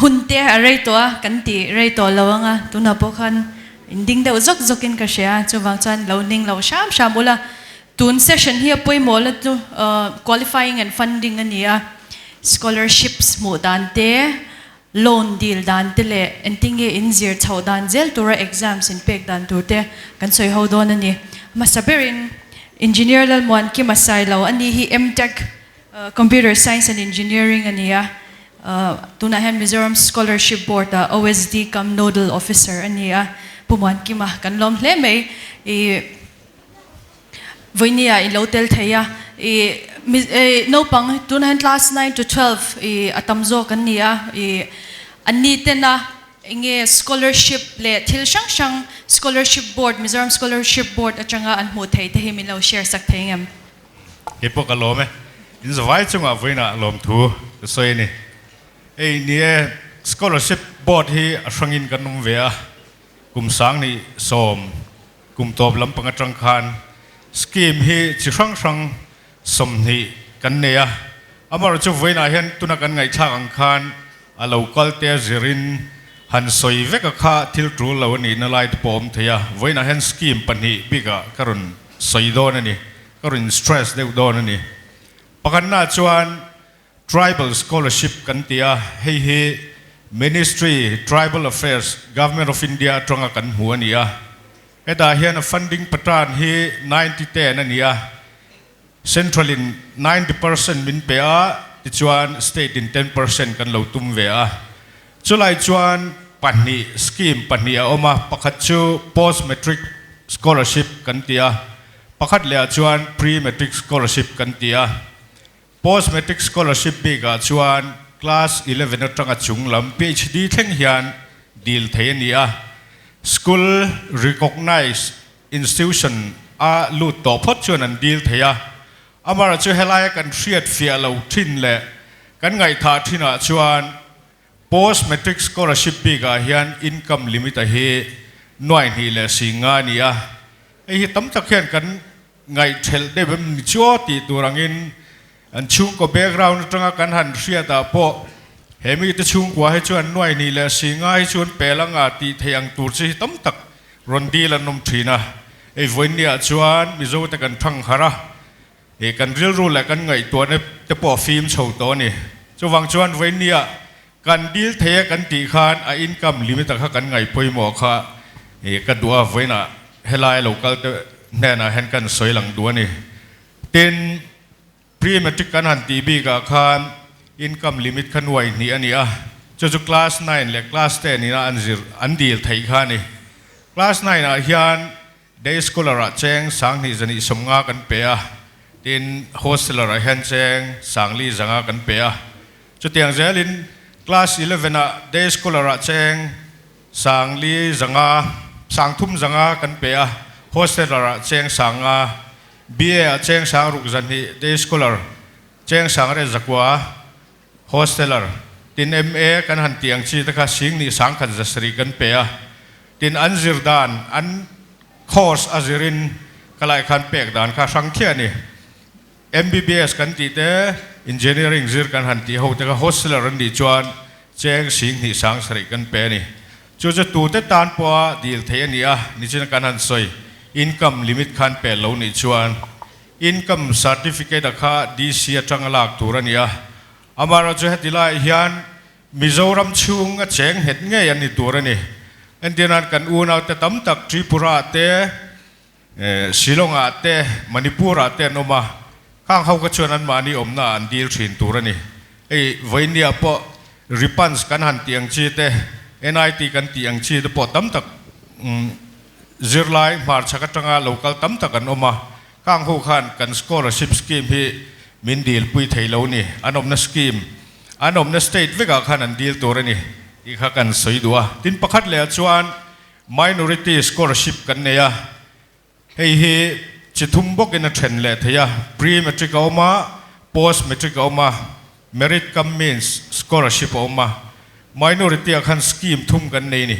Hun te a rei tawh a, kan ti rei tawh lo ang a, tunah pawh khan in ding deuh zawk zawkin ka hria a, chuvang chuan lo ning loh hram hram ula. Tun session hi a pawimawh la chu qualifying and funding a ni a, scholarships hmuh dan te, loan deal dan te leh engtinge in zir chhoh dan zel tura exams in pek dan tur te kan sawi ho dawn a ni. Hmasa berin Engineer Lalmuankima Sailo a ni hi M-Tech Computer Science and Engineering a ni a, tunah hian Mizoram Scholarship Board ah OSD cum Nodal Officer a ni a, Pu Muankima kan lawm hle mai. I vawinia i lo tel thei a, i naupang tunah hian class 9 to 12 i a tam zawk an ni a, i an ni tena enge scholarship leh thil hrang hrang Scholarship Board, Mizoram Scholarship Board atanga an hmuh theih te hi min lo share sak thei ngem? Kei pawh ka lawm e. In zavai chungah vawiinah lawmthu ka sawi a ni. Hei ni e, Scholarship Board hi a hrangin kan awm ve a, kum sang nih sawm kum tawp lampang atang khan scheme hi chi hrang hrang 20 kan nei a. Amaherawhchu chu vawiinah hian tuna kan ngaihthlak ang khan a lo kal te zirin han sawi vek a kha thil tul lo a nihna lai te pawh a awm thei a. Vawiinah hian scheme pahnih bikah ka rawn sawi dawn a ni, ka rawn stress deuh dawn a ni. Pakhatnaah chuan Tribal Scholarship kan ti a, hei hi Ministry Tribal Affairs, Government of India atanga kan hmu a ni a. Hetah hian a funding pattern hi 90-10 a ni a, Central in 90% min pe a, tichuan State in 10% kan lo tum ve a. Chulai chuan pahnih scheme pahnih a awm a, pakhat chu Post Matric Scholarship kan ti a, pakhat lehah chuan Pre Matric Scholarship kan ti a. Post Matric Scholarship bikah chuan Class 11 atanga chung lam PhD thleng hian dil thei a ni a, School Recognized Institution a lut tawh phawt chuan an dil thei a. Amaherawhchu chu helaia kan hriat fiah lo thin leh kan ngaihthah thinah chuan Post Matric Scholarship bikah hian income limit a hi nuai hnih leh si nga a ni a. Hei hi tam tak hian kan ngaihthelh deuh em ni chu tih tur angin an chhungkaw background atanga kan han hriatah pawh he mite chhungkua hi chuan nuai hnih leh si nga hi chuan pel anga tih theih ang tur chi hi tam tak rawn dil an awm thin a. Hei vawiinniah chuan Mizote kan thang harh a, Ih kan rilru leh kan ngaihtuahna te pawh a fim chho tawh a ni. Chuvang chuan vawinia kan dil thei a kan tih khan a income limit a kha kan ngaih pawimawh kha ih ka duh a, vawiinah helai lo kal te hnenah hian kan sawi lang duh a ni. Tin, pre-matric kan han tih bikah khan income limit kha nuai hnih a ni a, chu chu class 9 leh class 10 ina an zir an dil theih kha a ni. Class 9 ah hian Day scholar ah cheng 2000 150 kan pe a, tin hosteler ah hian cheng 4000 100 kan pe a. Chutiang zelin class 11 ah day scholar ah cheng 4000 100, 3100 kan pe a, hosteler ah cheng 5000, BA ah cheng 6200 day scholar cheng 8900 hosteler, tin MA kan han tih ang chi te kha 2107 kan pe a. Tin an zir dan, an course a zirin ka lai khan pek dan kha hrang khiah a ni. MBBS kan tih te, Engineering zir kan han tih ho te kha hosteler an nih chuan cheng 2700 kan pe a ni. Chu chu tute tan pawha dil theih a ni a, nichin kan han sawi income limit khan pe lo nih chuan income certificate a kha DC atanga lak tur a ni a. Amaherawhchu heti laiah hian Mizoram chhung a cheng nghet ngei an ni tur a ni. Entirnan kan unaute tam tak Tripura te, Shillong ah te, Manipur ah te an awm a, khang ho kha chuan anmahni awmna ah an dil thin tur a ni. Hei vawinia pawh Ripans kan han tih ang chi te, NIT kan tih ang chi te pawh tam tak zirlai hmarchhak atanga lo kal tam tak an awm a, khang ho khan kan scholarship scheme hi min dilpui thei lo ni, an awmna scheme An awmna state vekah khan an dil tur a ni tih kha kan sawi duh a. Tin pakhat lehah chuan minority scholarship kan nei a, hei hi chi thum bawkin a then leh thei a, pre-matric a awm a, post-matric a awm a, merit cum means scholarship a awm a. Minority ah khan scheme thum kan nei a ni.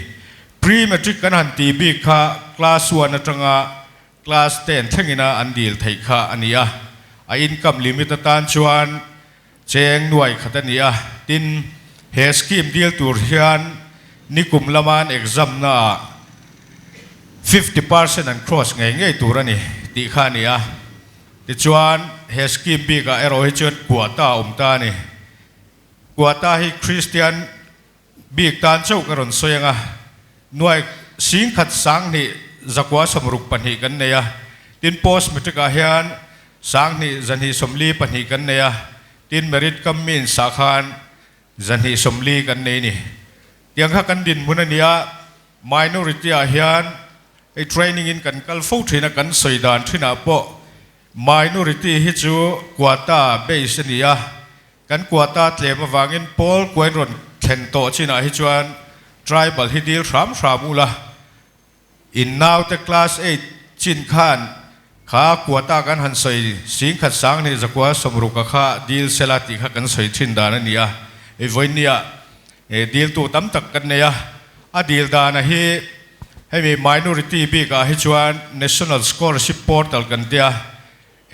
Pre-matric kan han tih bik kha class one atanga class 10 thlengina an dil theih kha a ni a, a income limit atan chuan Cheng nuai khat a ni a, tin, He scheme dil tur hian nikum lama an exam naah 50% an cross ngei ngei tur a ni tih kha a ni a. Tichuan, he scheme bikah erawh hi chuan quota a awm ta a ni. Quota hi Christian bik tan chauh ka rawn sawi ang a, nuai singkhat sanghnih zakua sawmruk pahnih kan nei a, tin post matric ah hian sanghnih zahnih sawmli pahnih kan nei a, tin merit kam mi insah khan zahnih sawmli kan nei ni. Tiang kha kan dinhmun a nia, minority ah hian hei training in kan kal fo thin a, kan sawi dan thinah pawh minority hi chu quota base a ni a, Kan quota tlem avangin pawl kuain rawn thlen tawh chinah hi chuan tribal hi dil hram hram ula, in naute class eight chin khan kha quota kan han sawi singkhat sanghnih zakua sawmruka kha dil sela tih kha kan sawi thin dan a ni a, hei vawinia diltu tam tak kan nei a, a dil dana hi hemi minority bikah hi chuan national scholarship portal kan tia.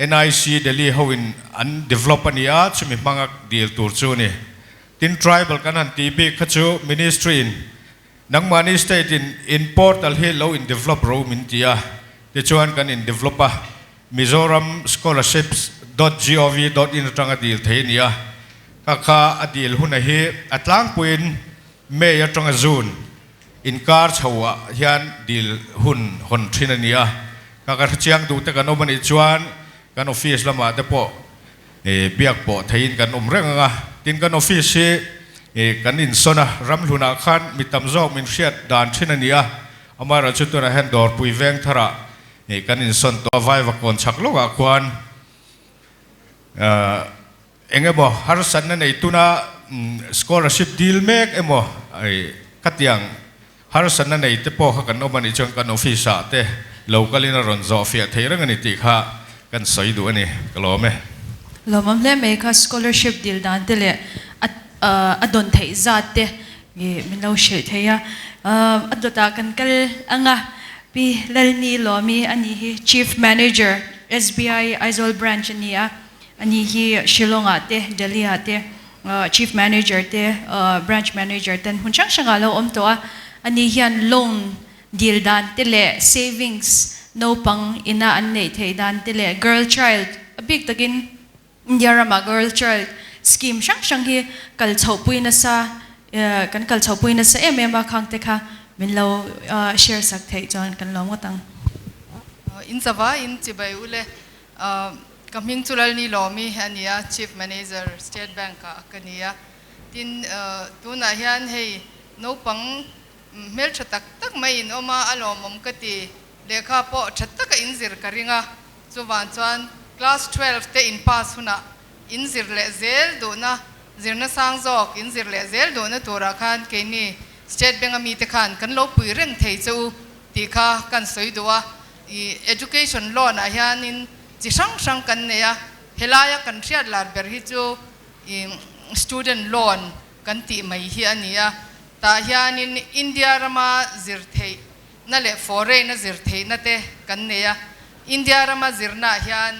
NIC Delhi ho in an develop a ni a, chumi hmanga dil tur chu a ni. Tin tribal kan han tih bik kha chu Ministry in nangmahni state in in portal hi lo in develop ro min ti a, tichuan kan in develop a, Mizoram scholarships dot gov dot in atanga dil thei a ni a, kha kha a dil huna hi a tlangpuiin May atanga June inkar chho ah hian dil hun hawn thin a ni a, ka ka hrechiang duh te kan awm a nih chuan kan office lamah te pawh biak pawh theihin kan awm reng ang a, tin kan office hi kan insawn a, ramhlunah khan mi tam zawk min hriat dan thin a ni a, amaherawhchu chu tunah hian dawrpui veng tharah kan insawn tawh a, Vaivakawn chhak lawkah khuan Eng emaw harsatna nei tuna scholarship deal mek emaw khatiang harsatna nei te pawh kha kan awm a nih chuan kan office ah te lo kalin a rawn zawh fiah thei reng a ni tih kha kan sawi duh a ni, ka lawm e. Lawmawm hle mai kha scholarship deal dan te leh a dawn theih zat te min lo hrilh thei a, a dawtah kan kal ang a, Pi Lalni Lawmi a nih hi Chief Manager SBI Aizawl Branch a ni a. Ani hi Shillong ah te, Delhi ah te Chief Manager te, Branch Manager ten hmun hrang hrangah a lo awm tawh a. Ani hian loan dil dan te leh savings naupang ina an neih theih dan te leh girl child a bik takin India ramah girl child scheme hrang hrang hi kal chhohpui nasa kan kal chhohpui nasa em em a khang te kha min lo share sak theih chuan kan lawm ngawt ang. In chava in chibai ule Ka hming chu Lalni Lawmi a ni a, Chief Manager, State Bank ah ka ni a. Tin, tunah hian hei naupang hmeltha tak tak mai in awm a, a lawmawm ka ti. Lehkha pawh tha taka in zir ka ring a, chuvang chuan class 12 te in pass hunah in zir leh zel duhna, zirna sang zawk in zir leh zel duhna turah khan keini State Bank a mite khan kan lo pui reng thei che u tih kha kan sawi duh a. I education loan ah hianin chi hrang hrang kan nei a, helaia kan hriat lar ber hi chu i student loan kan tih mai hi a ni a, tah hianin India rama zir theih na leh foreign a zir theih na te kan nei a, India rama zirna ah hian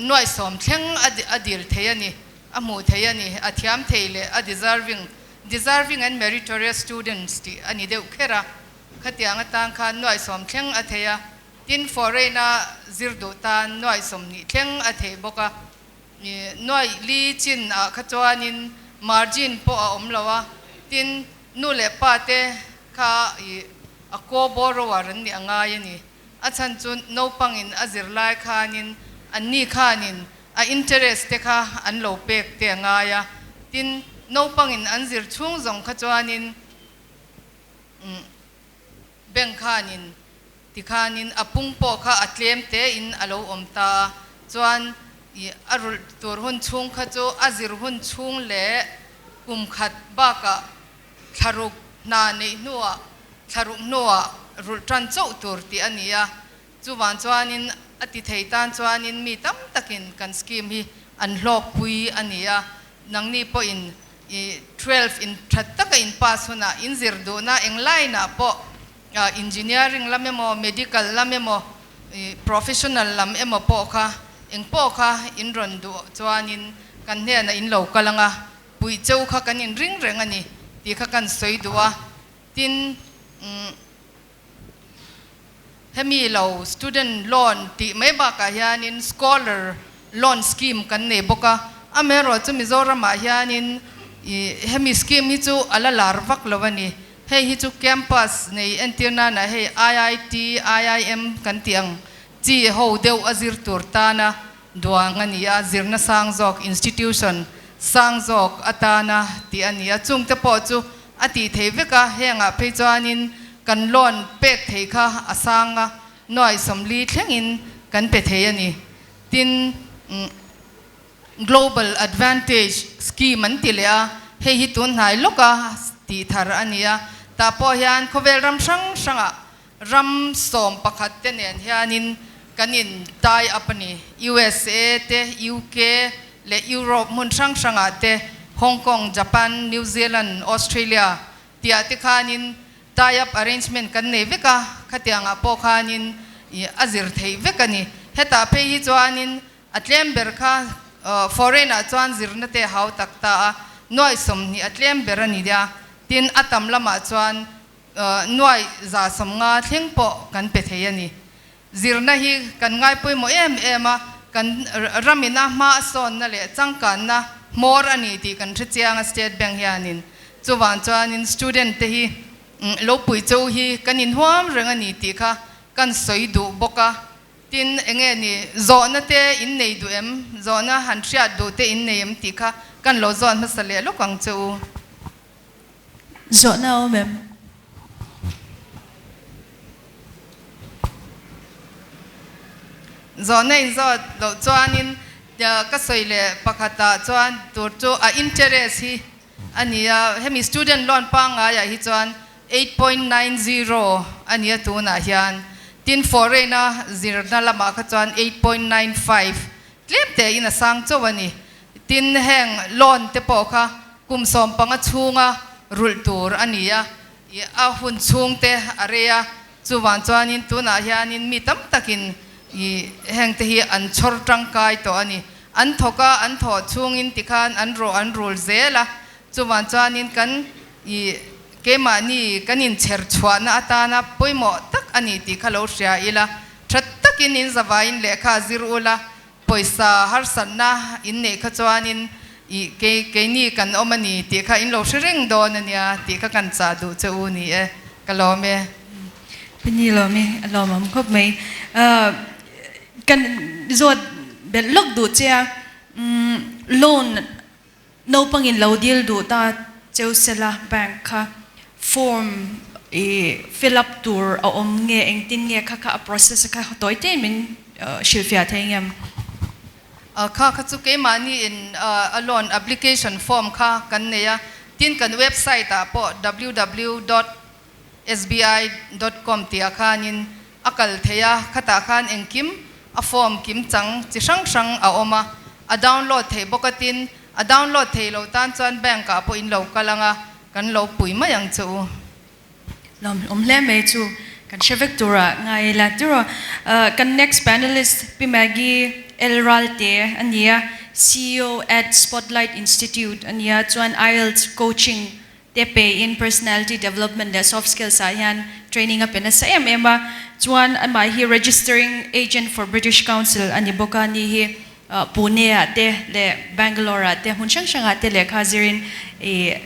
nuaihsawm thleng a dil thei a ni, a hmuh thei a ni, a thiam thei leh a deserving, deserving and meritorious students tih a ni deuh kher a. Khatiang atan khan nuaihsawm thleng a thei a, tin foreign-a zir duh tan nuaihsawm hnih thleng a thei bawk a. Nuaih li chin ah kha chuanin margin pawh a awm lo a, tin nu leh pa te kha i a co-borrower an nih a ngai a ni. A chhan chu naupangin a zir lai khanin anni khanin a interest te kha an lo pek te a ngai a, tin naupangin an zir chhung zawng kha chuanin Bank khanin tikhanin a pung pawh kha a tlem tein a lo awm ta a, chuan i a rulh tur hun chhung kha chu a zir hun chhung leh kum khat bakah thlaruk hna neih hnuah thlaruk hnuah rulh tan chauh tur tih a ni a, chuvang chuanin a ti thei tan chuanin mi tam takin kan scheme hi an hlawkpui a ni a, nangni pawhin I 12 in that taka in pass hunah in zir duhna eng line ah pawh engineering lam emaw medical lam emaw i professional lam emaw pawh kha eng pawh kha in rawn duh chuanin kan hnenah in lo kal anga puih cheu kha kan inring reng a ni tih kha kan sawi duh a. Tin, umm hemi lo student loan tih mai bakah hianin scholar loan scheme kan nei bawk a, amaherawhchu Mizoramah hianin ih hemi scheme hi chu a la lar vak lo a ni. Hei hi chu campus nei entir nana hei IIT, IIM kan tih ang chi ho deuh a zir tur tana duang a ni a, zirna sang zawk, institution sang zawk atana tih a ni a, chungte pawh chu a tih thei vek a, hengah phei chuanin kan loan pek thei kha a sang a, nuai 40 thlengin kan pe thei a ni. Tin, Global Advantage Scheme an ti leh a, hei hi tun hnai lawka tih thar a ni a, tah pawh hian khawvel ram hrang hrangah Ram 11 te nen hianin kan in tie up a ni. USA te, UK leh Europe hmun hrang hrangah te, Hong Kong, Japan, New Zealand, Australia tihah te khanin tie up arrangement kan nei vek a, khatiangah pawh khanin a zir theih vek a ni. Hetah phei hi chuanin a tlem ber kha foreign ah chuan zirna te a hau tak ta a, nuai 20 a tlem ber a ni a, tin a tam lamah chuan Nuai 150 thleng pawh kan pe thei a ni. Zirna hi kan ngai pawimawh em em a, kan ramina hma a sawnna leh changkanna hmawr a ni tih kan hre chiang a State Bank hianin. Chuvang chuanin student te hi lo pui cho hi kan inhuam reng a ni tih kha kan sawi duh bawk a. Tin, enge ni, zawhna te in nei duh em? Zawhna han hriat duh te in nei em tih kha kan lo zawn hmasa leh lawk ang che u. Zawhna a awm em? Zawhna in zawt loh chuanin ka sawi leh pakhatah chuan tur chu a interest hi a ni a, hemi student loan pangaiah hi chuan 8.90 a ni a tunah hian, tin foreign a zirna lamah kha chuan 8.95 tlem tein a sang chauh a ni. Tin, heng loan te pawh kha kum 15 chhunga rulh tur a ni a, ih a hun chhung te a rei a, chuvang chuanin tunah hianin mi tam takin ih heng te hi an chhawr tangkai tawh a ni. An thawk a, an thawh chhungin tikhan an rawh an rul zel a, chuvang chuanin kan ih keimahni kan inchher chhuahna atana pawimawh tak a ni tih kha lo hria ila, tha takin in zavaiin lehkha zir ula, Pawisa harsatna in neih kha chuanin ih kei keini kan awm a ni tih kha in lo hre reng dawn a nia tih kha kan chah duh che u ni e, ka lawm e. Ka ni lawm e, a lawmawm khawp mai. Kan zawt belh lawk duh che a, loan Naupangin lo dil duh ta cheu sela bank kha form i fill up tur a awm nge engtin nge kha kha a process kha tawi te min hrilhfiah thei ngem? Kha kha chu keimahni in a loan application form kha kan nei a, tin kan website ah pawh www dot sbi dot com tih ah khanin a kal thei a, khatah khan engkim a form kim chang chi hrang hrang a awm a, a download theih bawk a tin a download thei lo tan chuan bank ah pawh in lo kal ang a, kan lo pui mai ang che u. Lawm awm hle mai chu kan hre vek tura ngai ila tiraw. Kan next panelist Pi Maggie L Ralte a ni a, ceo at Spotlight Institute a ni a, chuan IELTS coaching te pe in personality development leh soft skills ah hian training a pe nasa em em a, chuan amah hi registering agent for British Council a ni bawk a, ni hi Pune ah te leh Bangalore ah te hmun hrang hrang ah te lehkha zirin ih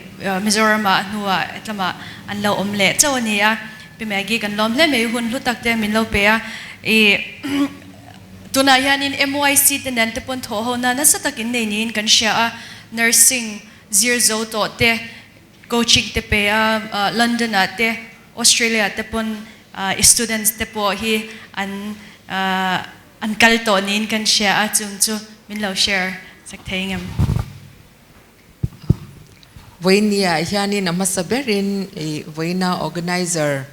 Mizoram ah hnuah hetlamah an lo awm leh chauh a ni a, Pi Maggie kan lawm hle mai hun hlu tak te min lo pe a, ih tunah hianin MYC te nen te pawn thawh ho na nasa tak in nei niin kan hria a, nursing Zir zo tawh te, coaching te pe a, London ah te, Australia ah te pawn i students te pawh hi an an kal tawh niin kan hria a, chung chu min lo share chak thei ngem. Vawinia hianin a hmasa berin i vawiina organizer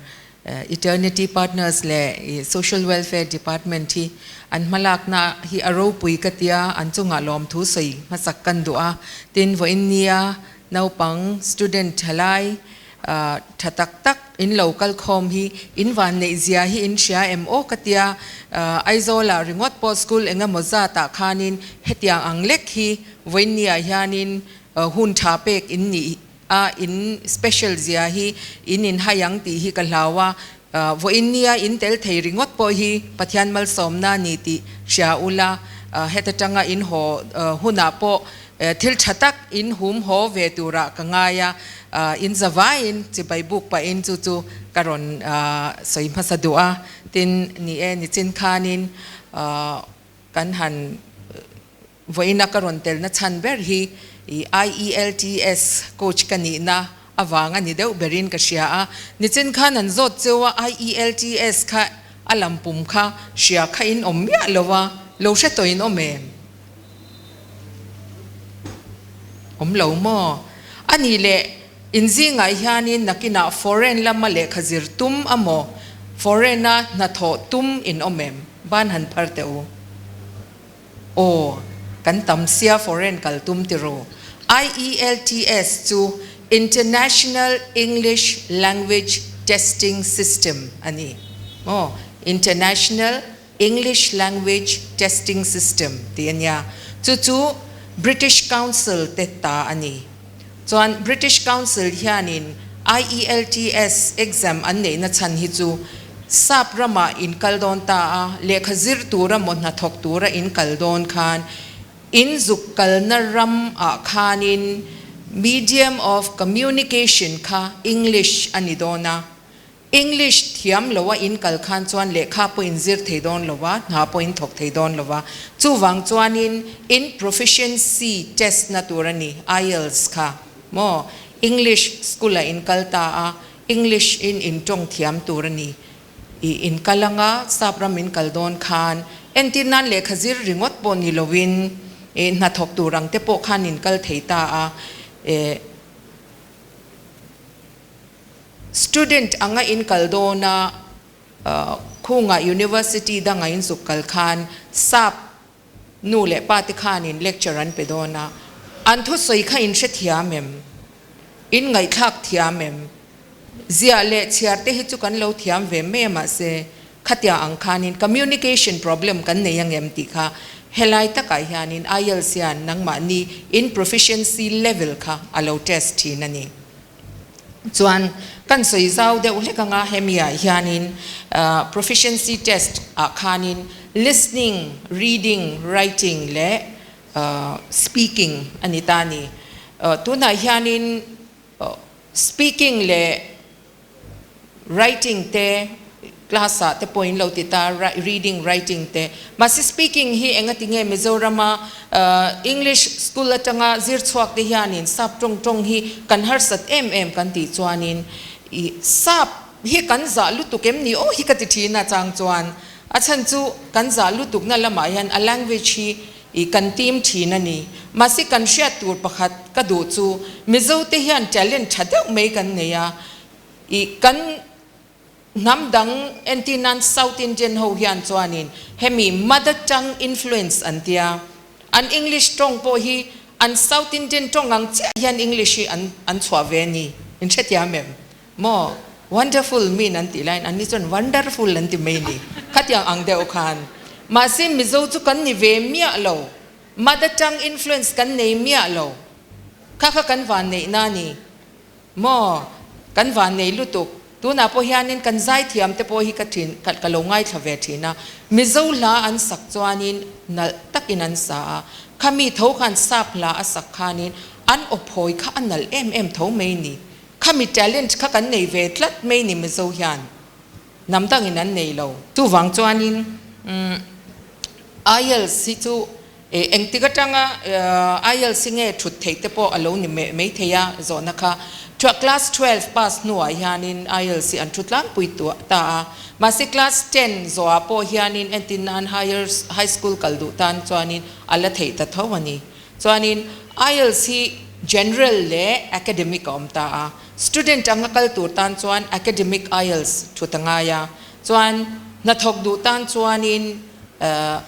Eternity Partners leh Social Welfare Department hi an hmalakna hi a ropui ka tia, an chungah lawmthu sawi hmasak kan duh a. Tin, vawiin nia naupang, student, thalai tha tak tak in lo kal khawm hi in van neih zia hi in hria em aw ka tia. Aizawlah ringawt pawh school engemaw zatah khanin hetiang ang lek hi vawiin niah hianin. hun tha pek in nih a, in special zia hi in in hai ang tih hi ka hlau a, vawiin nia in tel thei ringawt pawh hi Pathian malsawmna a ni tih hria ula, heta tanga in haw hunah pawh thil tha tak in hum haw ve turah ka ngai a, in zavaiin chibai buk pahin chu chu ka rawn sawi hmasa duh a, tin ni e nichin khanin kan han Vawiina ka rawn telna chhan ber hi IELTS coach ka nihna avang a ni deuh berin ka hria a. Nichin khan an zawt cheu a, IELTS kha a lam pum kha hria kha in awm miah lo a, lo hre tawh in awm em? Awm lo maw? A nih leh in zingah hianin nakinah foreign lama lehkha zir tum a maw? Foreign-a hnathawh tum in awm em? Ban han phar teh u. Aw, kan tam sia foreign kal tum tiraw? IELTS chu International English Language Testing System a ni. Aw, International English Language Testing System tih a nia. Chu chu British Council te ta a ni. Chuan British Council hianin IELTS exam an neihna chhan hi chu sap ramah in kal dawn ta a, lehkha zir tura maw hnathawk tura in kal dawn khan in zuk kalna ram ah khanin medium of communication kha English a ni dawn a, English thiam lo a in kal khan chuan lehkha pawh in zir thei dawn lo a, hna pawh in thawk thei dawn lo a. Chuvang chuanin in proficiency test na tur a ni, IELTS kha maw? English school ah in kal ta a, English in in tawng thiam tur a ni. I in kal anga sap ram in kal dawn khan entir nan lehkha zir ringawt pawh ni loin i hna thawk tur ang te pawh khan in kal thei ta a. Student anga in kal dawn a, khungah university danga in zuk kal khan sap nu leh pa te khanin lecture an pe dawn a, an thusawi kha in hrethiam em? In ngaihthlak thiam em? Ziah leh chhiar te hi chu kan lo thiam ve mai a mahse khatia ang khanin communication problem kan nei angem tih kha helai takah hianin IELTS hian nangmahni in proficiency level kha a lo test thin a ni. Chuan kan sawi zau deuh hlek anga hemi ah hianin proficiency test ah khanin listening, reading, writing leh speaking a ni ta a ni. Tunah hianin speaking leh Writing te class ah te pawh in lo ti ta, reading, writing te. Mahse speaking hi enga ti nge Mizorama English school atanga zir chhuak te hianin sap tawng tawng hi kan harsat em em kan tih chuanin i sap hi kan zah lutuk em ni aw hi ka ti thin a chang chuan a chhan chu kan zah lutuk na lamah hian a language hi i kan tim thin a ni. Mahse kan hriat tur pakhat ka duh chu Mizo te hian talent tha deuh mai kan nei a, i kan hnam dang entir nan South Indian ho hian chuanin hemi mother tongue influence an tia, an English tawng pawh hi an South Indian tawng ang chiah hian English hi an an chhuah ve a ni. In hrethiam em? Maw? Wonderful min an tih laiin anni chuan wonderful an ti mai ni. Khatiang ang deuh khan. Mahse Mizo chu kan ni ve miah lo. Mother tongue influence kan nei miah lo. Kha kha kan van neihna a ni. Maw? Kan van nei lutuk. Tunah pawh hianin kan zaithiam te pawh hi ka thin ka lo ngaithla ve thin a. Mizo hla an sak chuanin nalh takin an sa a. Khami tho khan sap hla a sak khanin an aw phawi kha a nalh em em tho mai ni. Khami talent kha kan nei ve tlat mai ni Mizo hian hnam dangin an nei lo. Chuvang chuanin IELTS hi chu engtik atanga IELTS hi nge thut theih te pawh a lo ni mai thei a zawhna kha. Class 12 pass hnuah hianin IELTS hi an thu tlangpui ta a. Mahse class 10 zawhah pawh hianin entin nan higher high school kal duh tan chuanin a la theih ta tho a ni. Chuanin IELTS hi General leh Academic a awm ta a, student anga kal tur tan chuan Academic IELTS thut a ngai a, chuan hnathawk duh tan chuanin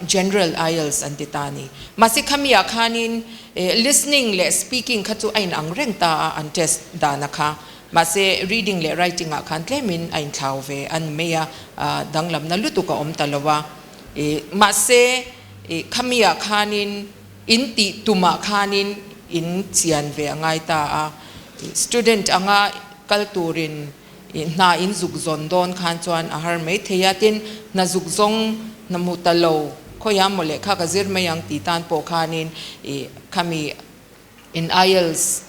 General IELTS an ti ta a ni. Mahse khamiah khanin listening leh speaking kha chu a inang reng ta a an test dana kha, mahse reading leh writing ah khan tlemin a inthlau ve a ni mai a, danglamna lutuk a awm ta lo a. Mahse khamiah khanin In tih tumah khanin in chian ve a ngai ta a. Student anga kal turin hna in zuk zawn dawn khan chuan a har mai thei a, tin hna zuk zawng hna hmu ta lo khawiah maw lehkha ka zir mai ang tih tan pawh khanin khami in IELTS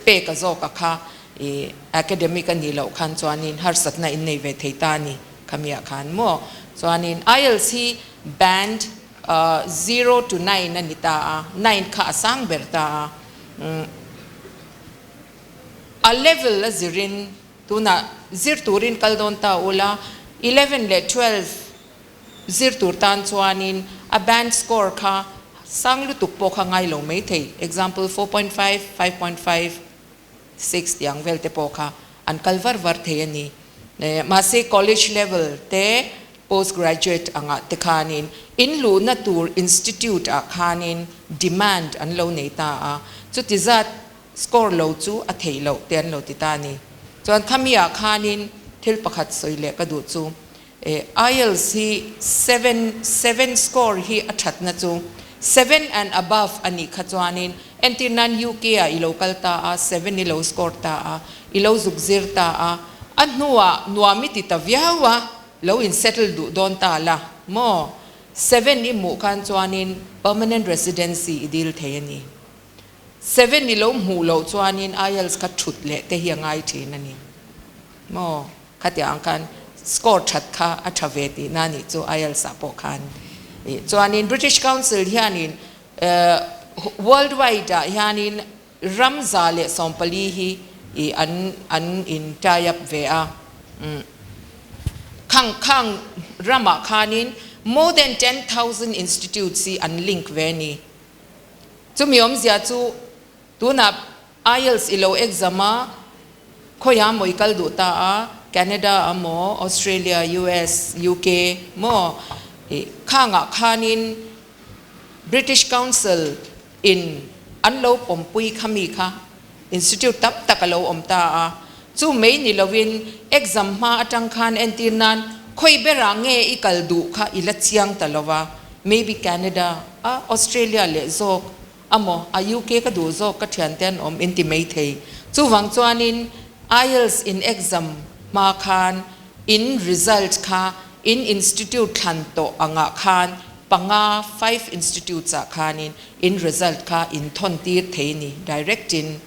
pek a zawk a kha academic a nih loh khan chuanin harsatna in nei ve thei ta a ni khamiah khan maw. Chuanin IELTS hi band 0 to 9 a ni ta a, 9 kha a sang ber ta a. A level a zirin tunah zir turin kal dawn ta ula, 11 leh 12 zir tur tan chuanin a band score kha sang lutuk pawh kha ngai lo mai thei, example 4.5, 5.5, 6 tih ang vel te pawh kha an kal var var thei a ni. Mahse college level te postgraduate angah te khanin in luhna tur institute ah khanin demand an lo nei ta a, chuti zat Score lo chu a theih loh te an lo ti ta a ni. Chuan khami ah khanin thil pakhat sawi leh ka duh chu e IELTS hi seven seven score hi a thatna chu seven and above a nih kha chuanin entir nan UK ah i lo kal ta a seven i lo score ta a i lo zuk zir ta a a hnuah nuam i ti ta viau a lo in settle duh dawn ta la maw seven i hmuh khan chuanin permanent residency i dil thei a ni. 7 i lo hmuh loh chuanin IELTS kha thut leh te hi a ngai thin a ni maw? Khatiang ang khan score that kha a tha ve tihna a nih chu IELTS ah pawh khan. Chuanin British Council hianin worldwide ah hianin ram 114 hi an an in tie up ve a. Khang khang ramah khanin more than 10,000 institutes hi an link ve a ni. Chumi awmzia chu tunah IELTS i lo exam a, khawiah maw i kal duh ta a, Canada a maw, Australia, US, UK maw i khangah khanin British Council in an lo pawmpui khami kha institute tam tak a lo awm ta a. Chu mai ni lovin exam hma atang khan entir nan khawi berah nge i kal duh kha i la chiang ta lova, maybe Canada a Australia leh zawk amaw a UK ka duh zawk ka thiante an awm inti mai thei. Chuvang chuanin IELTS in exam hma khan in result kha in institute thlan tawh angah khan panga five institutes ah khanin in result kha in thawn tir thei ni direct in.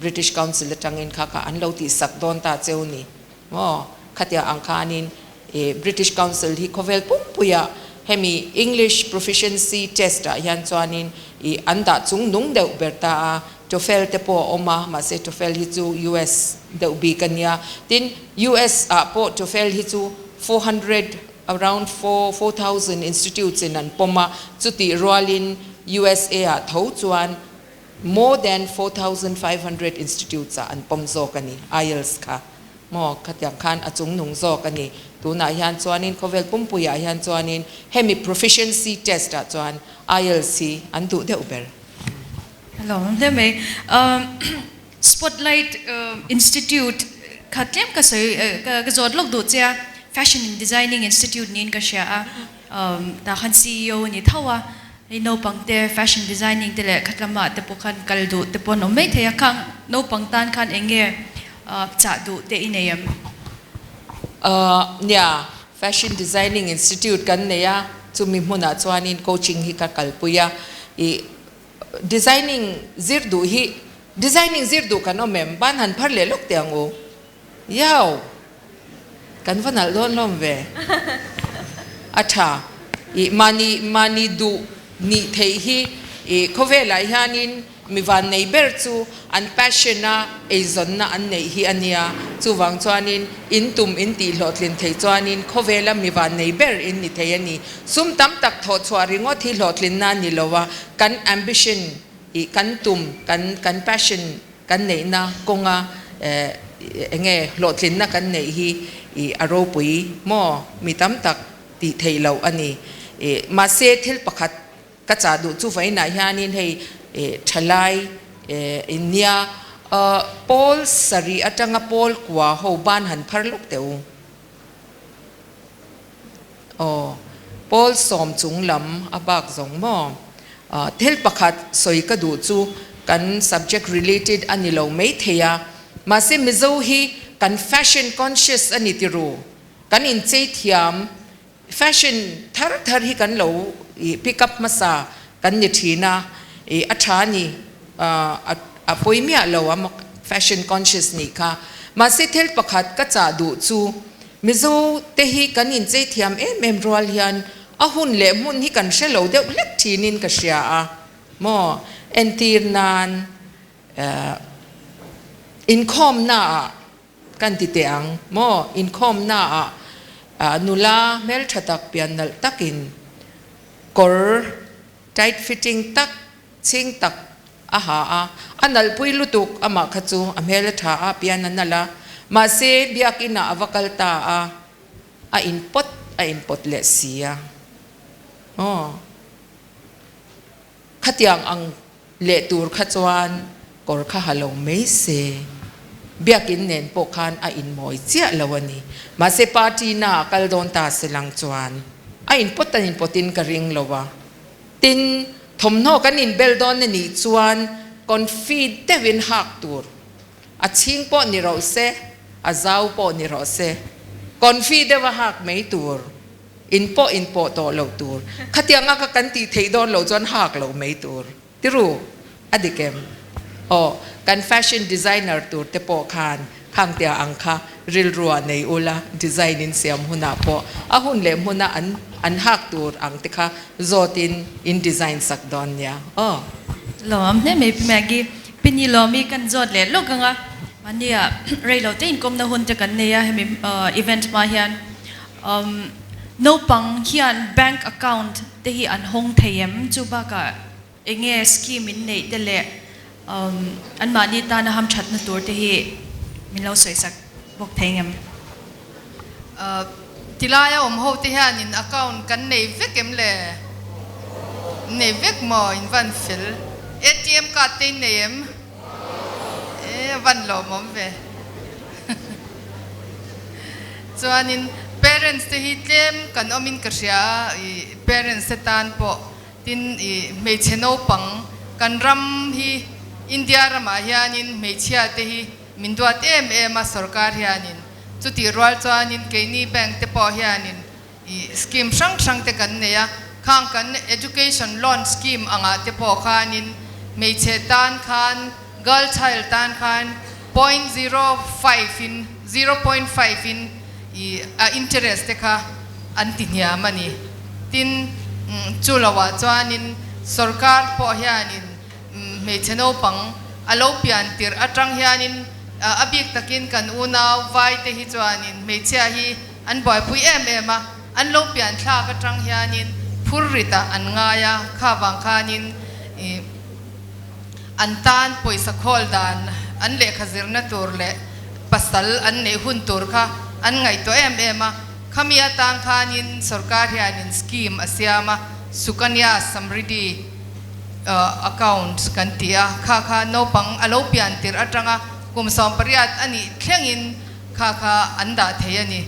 British Council atangin kha kha an lo tihsak dawn ta cheu ni maw? Khatia ang khanin e British Council hi khawvel pumpuiah hemi English Proficiency Test ah hian chuanin i an dah chung nung deuh ber ta a, TOEFL te pawh a awm a, mahse TOEFL hi chu US deuh bik a nia. Tin, US ah pawh TOEFL hi chu 400 around 4000 institutes in an pawm a, chutih rualin USA ah tho chuan More than 4500 institutes ah an pawm zawk a ni, IELTS kha maw khatiang khan a chungnung zawk a ni. Tunah hian chuanin khawvel pumpuiah hian chuanin hemi proficiency test ah chuan IELTS hi an duh deuh ber. Hello, hle mai. Spotlight Institute kha tlem ka sawi ka zawt lawk duh che a, Fashion and Designing Institute niin ka hria a, tah khan CEO a ni tho a, Hei naupang te fashion designing te leh khatlama te pawh khan kal duh te pawh an awm mai thei a, khang naupang tan khan eng nge chah duh te i nei em? Nia, Fashion Designing Institute kan nei a, chumi hmunah chuanin coaching hi ka kalpui a, ih designing zir duh hi designing zir duh kan awm em? Ban han phar leh lawk teh ang u. Iau! Kan va nalh dawn hlawm ve. A tha. Ih mahni mahni duh nih theih hi ih khawvelah hianin mi van nei ber chu an passion a eizawnna an neih hi a nia. Chuvang chuanin in tum in tih hlawhtlin theih chuanin khawvela mi van nei ber in ni thei a ni. Sum tam tak thawh chhuah ringawt hi hlawhtlinna a ni lo a, kan ambition ih kan tum kan kan passion Kan neihna kawnga eng nge hlawhtlinna kan neih hi i a ropui maw? Mi tam tak tih theih loh a ni. Mahse thil pakhat ka chah duh chu vawiinah hianin hei thalai innia pawl sarih atanga pawl kua ho ban han phar lawk teh u. Aw, pawl sawm chung lam a bak zawng maw? Thil pakhat sawi ka duh chu. kan subject related a ni lo mai thei a, mahse Mizo hi kan fashion conscious a ni tiru, kan inchei thiam, fashion thar thar hi kan lo pick up hmasa kan ni thin a, ih a tha a ni, a pawi miah lo a fashion conscious nih kha. Mahse thil pakhat ka chah duh chu Mizo te hi kan inchei thiam em em rual hian a hun leh hmun hi kan hre lo deuh hlek thinin ka hria a maw? Entir nan inkhawmnaah kan ti teh ang maw? Inkhawmnaah nula hmeltha tak pian nalh takin kawr tight fitting tak chhing tak a ha a, a nalhpui lutuk amah kha chu a hmel a tha a, pian a nalh a, mahse biakinah a va kal ta a, a inpawt a inpawt leh si a, aw khatiang ang leh tur kha chuan kawr kha ha lo mai se, biakin nen pawh khan a inmawi chiah lo a ni, mahse party na a kal dawn ta se lang chuan a inpawt a inpawtin ka ring lo a. Tin, thawmhnaw kan inbel dawn a nih chuan confi deuhin hak tur. A chhing pawh ni rawh se, a zau pawh ni rawh se, confi deuha hak mai tur. In pawh inpawh tawh loh tur. Khatianga ka kan tih theih dawn loh chuan hak loh mai tur. Tiru, a dik em? Aw, kan fashion designer tur te pawh khan khangtia ang kha rilrua nei ula, design in siam hunah pawh a hun leh hmuna an an hak tur ang te kha zawtin in design sak dawn nia. Aw. Lawm hle mai Pi Maggie. Pi Ni Lawmi kan zawt leh lawk ang a, mahnia rei lo te inkawmna hun te kan nei a hemi event hma hian naupang hian bank account te hi an hawng thei em? Chu bakah eng nge scheme in neih te leh anmahni tana hamthatna tur te hi min lo sawisak bawk thei ngem? Tilaia awm ho te hianin account kan nei vek em le? Nei vek maw? In van fel. ATM card te in nei em? E a van lawmawm ve. Chuanin parents te hi tlem kan awmin ka hria a, i parents te tan pawh tin i hmeichhe naupang kan ram hi India ramah hianin hmeichhia te hi min duat em em a sorkar hianin chutih rual chuanin keini bank te pawh hianin i scheme hrang hrang te kan nei a, khang kan education loan scheme angah te pawh khanin hmeichhe tan khan girl child tan khan point 05 in 0.5 in i a interest te kha an ti hniam a ni. Tin, chu loah chuanin sorkar pawh hianin hmeichhe naupang a lo pian tirh atang hianin a bik takin kan unau vai te hi chuanin hmeichhia hi An buaipui em em a, an lo pian thlak atang hianin phur ritah an ngai a, kha vang khanin ih an tan pawisa khawl dan an lehkha zirna tur leh pasal an neih hun tur kha an ngaihtuah em em a, khami atang khanin sorkar hianin scheme a siam a, Sukanya Samriddhi account kan ti a, kha kha naupang a lo pian tirh atanga kum 18 a nih thlengin Kha kha an dah thei a ni.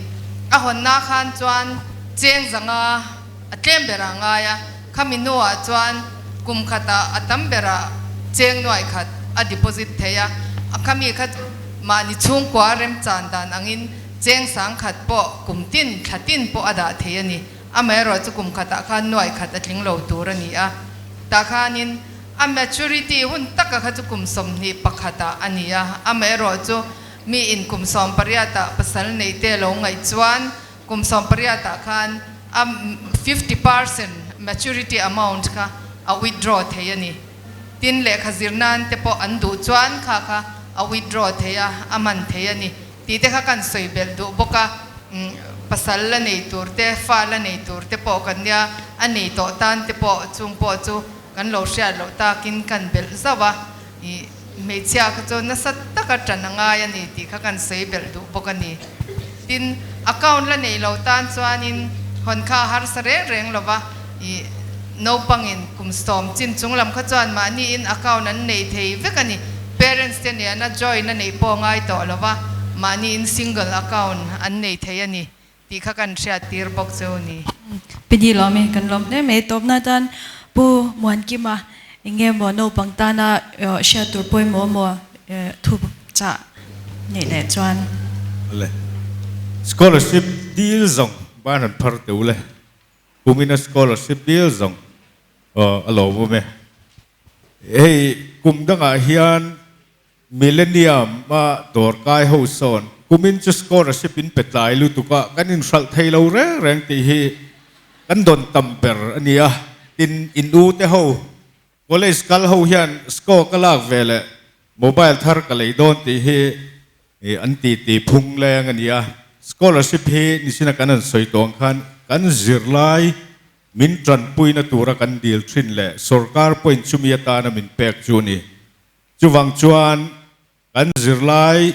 A hawnna khan chuan cheng zanga a tlem berah a ngai a, khami hnuah chuan kum khatah a tam berah cheng nuaih khat a deposit thei a, a khami kha mahni chhungkua remchan dan angin cheng sang khat pawh kum tin thla tin pawh a dah thei a ni. Amaherawh chu kum khatah khan nuaih khat a tling lo tur a ni a, tah khanin a maturity hun taka kha chu kum 21 ah a ni a, amaherawh chu Mi in kum 18 ah pasal nei te lo ngaih chuan kum 18 ah khan a 50% maturity amount kha a withdraw thei a ni. Tin, lehkha zir nan te pawh an duh chuan kha kha a withdraw thei a, a man thei a ni tih te kha kan sawi belh duh bawk a. Pasal la nei tur te, fa la nei tur te pawh kan nia, a nei tawh tan te pawh chung pawh chu kan lo hriat loh takin kan belh zauh a. I hmeichhia kha chu nasa taka tan a ngai a ni tih kha kan sawi belh duh bawk a ni. Tin, account la nei lo tan chuanin hawn kha a harsa reng reng lo va, i naupangin kum 10 chin chung lam kha chuan mahniin account an nei thei vek a ni. Parents te nena join a neih pawh ngai tawh lo va, mahniin single account an nei thei a ni tih kha kan hriat tir bawk chu ni. Pi Ni Lawmi kan lawm hle mai. Tawpna tan Pu Muankima. Enge maw naupang tana hriat tur pawimawh maw thu chah neih leh chuan. Awle. Scholarship dil zawng ban an phar teuh le. Kumina scholarship dil zawng a lawm awm e. Hei kum dangah hian Millennium a dawr kai ho sawn kumin chu scholarship in pe tlai lutuk a, kan inhralh thei lo reng reng tih hi kan dawn tam ber a ni a. Tin, in u te ho, college kal ho hian score ka lak ve leh mobile thar ka lei dawn tih hi an ti ti phung leng a ni a. Scholarship hi nichina kan han sawi tawh ang khan kan zirlai min tanpuina tura kan dil thin leh sorkar pawhin chumi atana min pek chu a ni. Chuvang chuan kan zirlai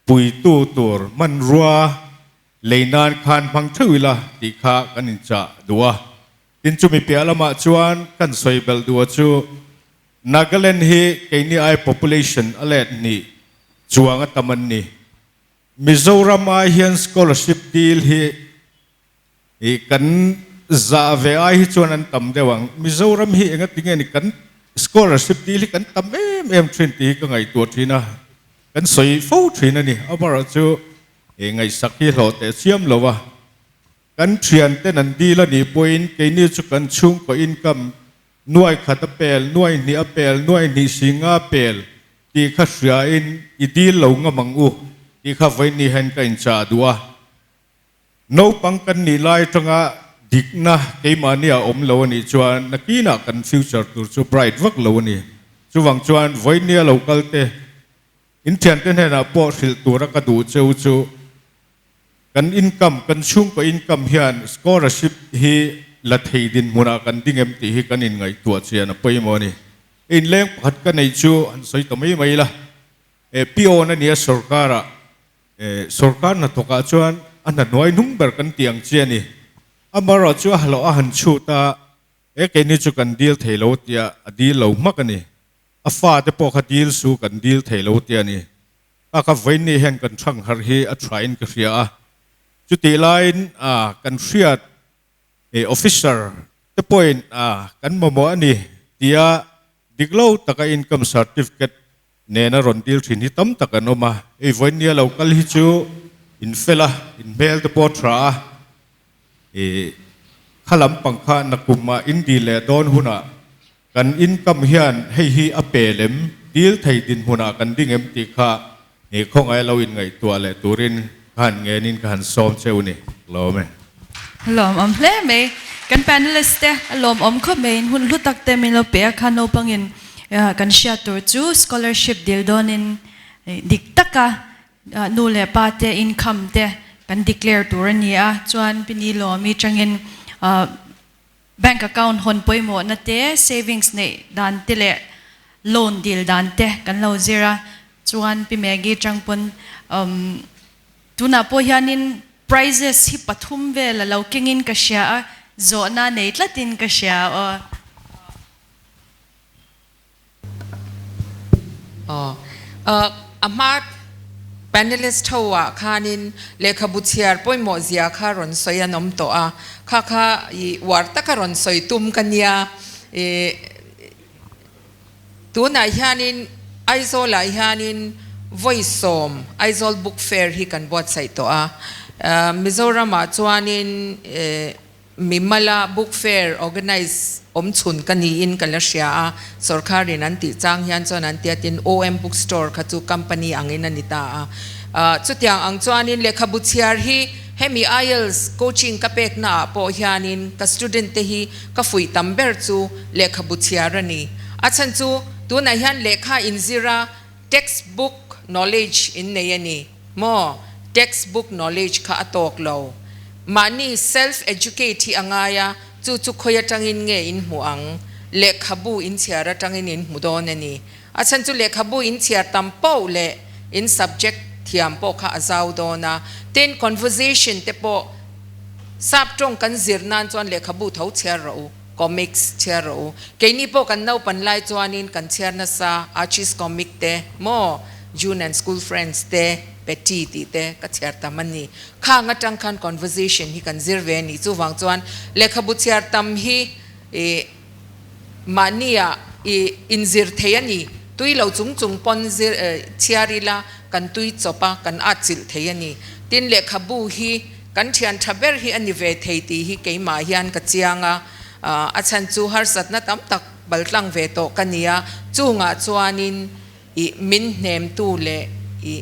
puitu tur hmanrua lei nan khan hmang theuh ila tih kha kan inchah duh a. Tin chumi piah lamah chuan kan sawi belh duh a chu Nagaland hi keini ai population a let hnih chuang a tam an ni. Mizoram ai hian scholarship dil hi I kan zah ve ai hi chuan an tam deuh ang. Mizoram hi enga tinge ni kan scholarship dil hi kan tam em em thin tih hi ka ngaihtuah thin a, kan sawi fo thin a ni. Amaherawhchu i ngaihsak hi hlawh teh chiam lo a, kan thian ten an dil a nih pawhin keini chu kan chhungkaw income nuai khat a pel, nuai hnih a pel, nuai hnih si nga pel tih kha hriain i dil lo ngam ang u tih kha vawiin ni hian ka inchah duh a. Naupang kan nih lai atanga dikna keimahni a awm lo a nih chuan nakinah kan future tur chu bright vak lo a ni. Chuvang chuan vawinia lo kal te, in thiante hnenah pawh hrilh tura ka duh cheu chu kan income, kan chhungkaw income hian scholarship hi la thei dinhmunah kan ding em tih hi kan inngaihtuah chian a pawimawh a ni. Inleng pakhat ka neih chu han sawi ta mai mai la, peon a nia sorkarah Sorkar hnathawkah chuan a hna hnuai hnung ber kan tih ang chi a ni. Amaherawh chu a hlawh a han chhut a, he keini chu kan dil thei lo tia a dil lo hmak a ni. A fate pawh kha dil su kan dil thei lo tia a ni. Kha kha vawiinni hian kan thang harh hi a thain ka hria a. Chutih laiin kan hriat officer te pawhin kan mamawh a ni tia dik lo taka income certificate Nena rawn dil thin hi tam tak an awm a, hei vawinia lo kal hi chu in fel a, in hmel te pawh a tha a, ih kha lampang kha nakumah in dil leh dawn hunah kan income hian hei hi a pe lem dil thei dinhmunah kan ding em tih kha ih khawngaih lo inngaihtuah leh turin ka han ngenin ka han sawm cheu ni lawm e. Lawmawm hle mai. Kan panelist te a lawmawm khawp mai in hun hlu tak te min lo pe a kha naupangin kan hriat tur chu scholarship dil dawnin dik taka nu leh pa te income te kan declare tur a ni a chuan Pi Ni Lawmi tangin bank account hawn pawimawhna te savings neih dan te leh loan dil dan te kan lo zir a chuan Pi Maggie tang pawn Tunah pawh hianin prizes hi pathum vel a lo kengin ka hria a, zawhna nei tlatin ka hria aw. Aw. A hma panelist ho ah khanin lehkhabu chhiar pawimawh zia kha rawn sawi an awm tawh a, kha kha i uar taka rawn sawi tum ka nia. I Tunah hianin Aizawlah hianin vawi sawm Aizawl Book Fair hi kan buatsaih tawh a. Mizoramah chuanin mimala Book Fair organise awm chhun ka niin ka la hria a. Sawrkharin an tih chang hian chuan an tia tin OM Book Store kha chu company angin a ni ta a. Chutiang ang chuanin lehkhabu chhiar hi hemi IELTS coaching ka peknaah pawh hianin ka student te hi ka fuih tam ber chu lehkhabu chhiar a ni. A chhan chu tunah hian lehkha inzir a text book knowledge in nei a ni maw? Text book knowledge kha a tawk lo. Mahni self educate hi a ngai a, chu chu khawi atangin nge in hmuh ang? Lehkhabu in chhiar atangin in hmu dawn a ni. A chhan chu lehkhabu in chhiar tam poh leh in subject thiam pawh kha a zau dawn a. Tin, conversation te pawh sap tawng kan zir nan chuan lehkhabu tho chhiar rawh u, comics chhiar rawh u. Keini pawh kan naupan lai chuanin kan chhiar nasa Archie's comic te maw, June and School Friends te, Patty tih te ka chhiar tam a ni. Khang atang khan conversation hi kan zir ve a ni. Chuvang chuan lehkhabu chhiar tam hi ih mahnia. I inzir thei a ni. Tui lo chung chung pawn zir chhiar ila kan tui chawp a, kan atchilh thei a ni. Tin, lehkhabu hi kan thian tha ber hi a ni ve thei tih hi keimah hian ka chiang a. A chhan chu harsatna tam tak baltlang ve tawh ka ni a, chungah chuanin I min hnemtu leh i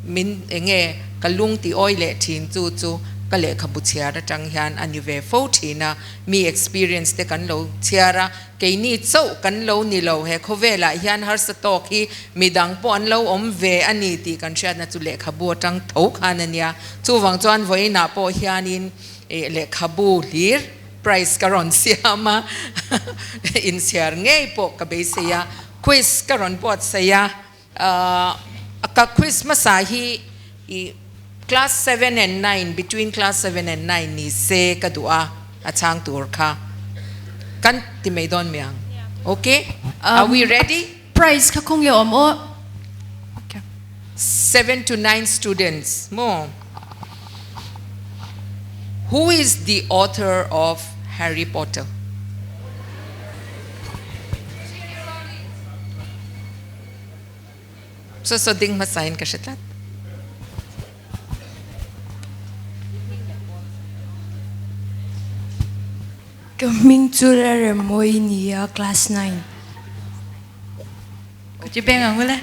min enge ka lung ti awi leh thin chu chu ka lehkhabu chhiar atang hian a ni ve fo thin a, mi experience te kan lo chhiar a, keini chauh kan lo ni lo, he khawvelah hian harsa tawk hi midang pawh an lo awm ve a ni tih kan hriatna chu lehkhabu atang tho khan a nia, chuvang chuan vawiinah pawh hianin lehkhabu hlir prize ka rawn siam a, inchhiar ngei pawh ka beisei a. Quiz ka rawn buatsaih a, ka quiz hmasa hi i class seven and nine, between class seven and nine ni se ka duh a, a chhang tur kha kan ti mai dawn mi ang. Okay? Are we ready? Prize kha khawnge awm aw? 7 to 9 students maw? Who is the author of Harry Potter? So so ding hmasa in ka hre tlat. Ka hming chu Reremawii nia, class 9. Ka chi beng ang ule.